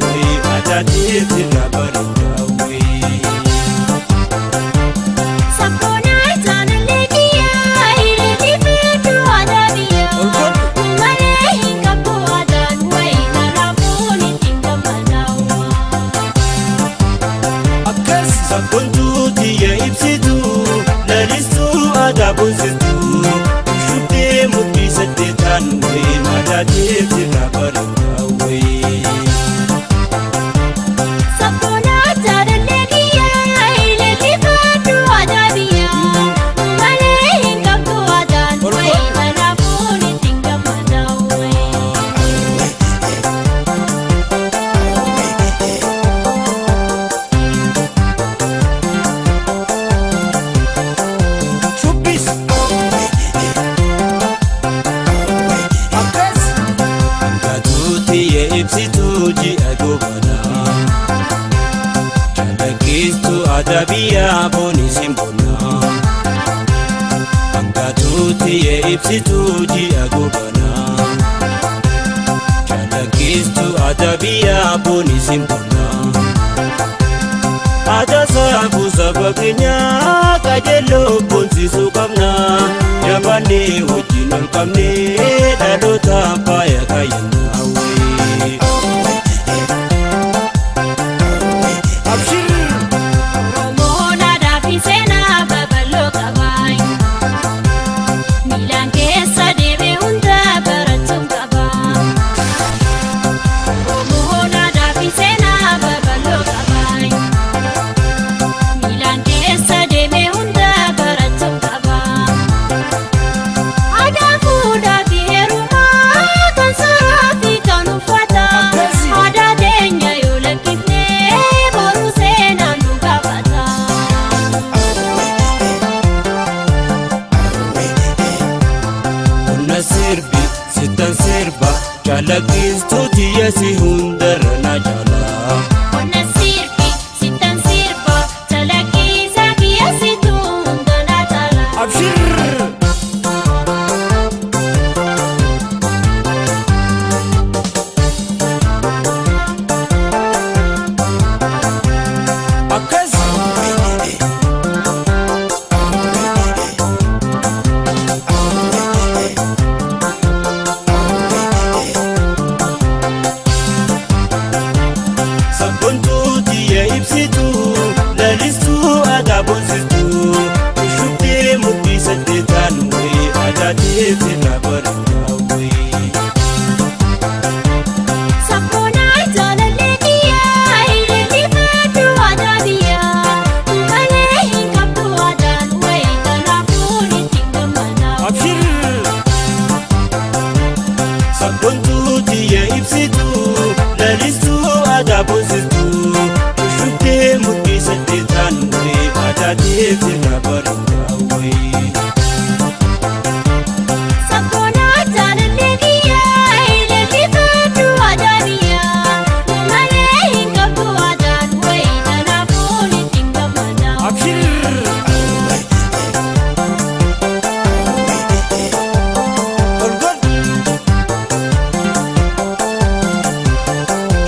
wayii adaateef irraa bareedaa wayii. Sabboonaa jaalallee kiyyaa hiriirri fiduu aadaa biyyaa. Malee hin qabu aadaan wayii kanaafuu ittiin gammadaa. Akkas sabboontuu tiyya ibsitu lalistuu aadaa boonsitu shubbee mudhii saddeetaan wayii madaateef irraa bareedaa wayii. Sabboonaa jaalallee kiyyaa hiriirri fiduu aadaa biyyaa. Malee hin qabu aadaan wayii kanaafuu ittiin gammadaa. Shubbis. Akkas. Hangatuu tiyya ibsituu ji'a gobanaa. Calaqqistuu aadaa biyyaa booni simbonaa. Hangatuu tiyya ibsituu ji'a gobanaa. Calaqqistuu aadaa biyyaa booni simbonaa. Aadaa saafuu saba keenyaa qajeeloo boonsisuu qabna. Jabaannee wajjin ol qabnee dhaloota faaya kaayyannaa wayii. Abshir! Oromoon aadaa fi seenaa babal'oo qaba. Miilaan keessa deemee hunda barachuun qaba. Oromoon aadaa fi seenaa babal'oo qaba. Miilaan keessa deemee hunda barachuun qaba. Aadaa fuudhaa fi heerumaa kan saaraa fi kan uffataa. Aadaa teenya yoo lakkifnee boru seenaan nu gaafata. Qonna sirbi sittan sirba calaqqistuu tiyya si hundarra na jaalaa. Qonna sirbi sittan sirba calaqqisa kiyya situ hunda na caala. Abshir! Akkas! Sabboontuu tiyya ibsitu lalistuu aadaa boonsistuu shubbee mudhii saddeetaan wayii adaateef irraa bareedaa wayii. Sabboonaa jaalallee kiyyaa hiriirri fiduu aadaa biyyaa. Malee hin qabdu aadaan wayii kanaafuu ittiin gammadaa. Abshir! Sabboontuu tiyya ibsitu lalistuu aadaa boonsistuu shubbee mudhii saddeetaan wayii adaateef irraa bareedaa wayii. Sabboonaa jaalallee kiyyaa hiriirri fiduu aadaa biyyaa. Malee hin qabdu aadaan wayii kanaafuu ittiin gammadaa. Abshir! Ol godh!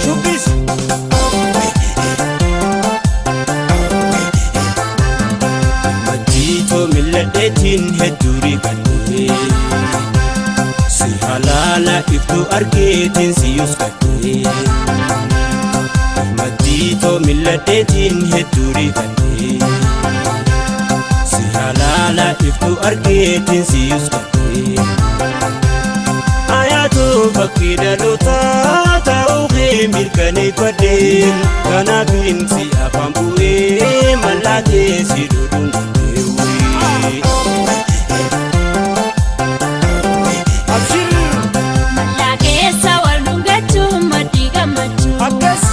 Shubbis! Majjiitoo mil'adheetiin hedduu riqadhee si halaala iftuu argeetiin si yuskadhee. Majjiitoo mil'adheetiin hedduu riqadhee si halaala iftuu argeetiin si yuskadhee. Ayaatoo fakkii dhalootaa ta'uu kee mirkaneeffadhee kanaafin si afaan bu'ee mallattee si dudungadhee wayii. Abshir! Mallaa keessa wal dhungachuun maddii gammachuu. Akkas!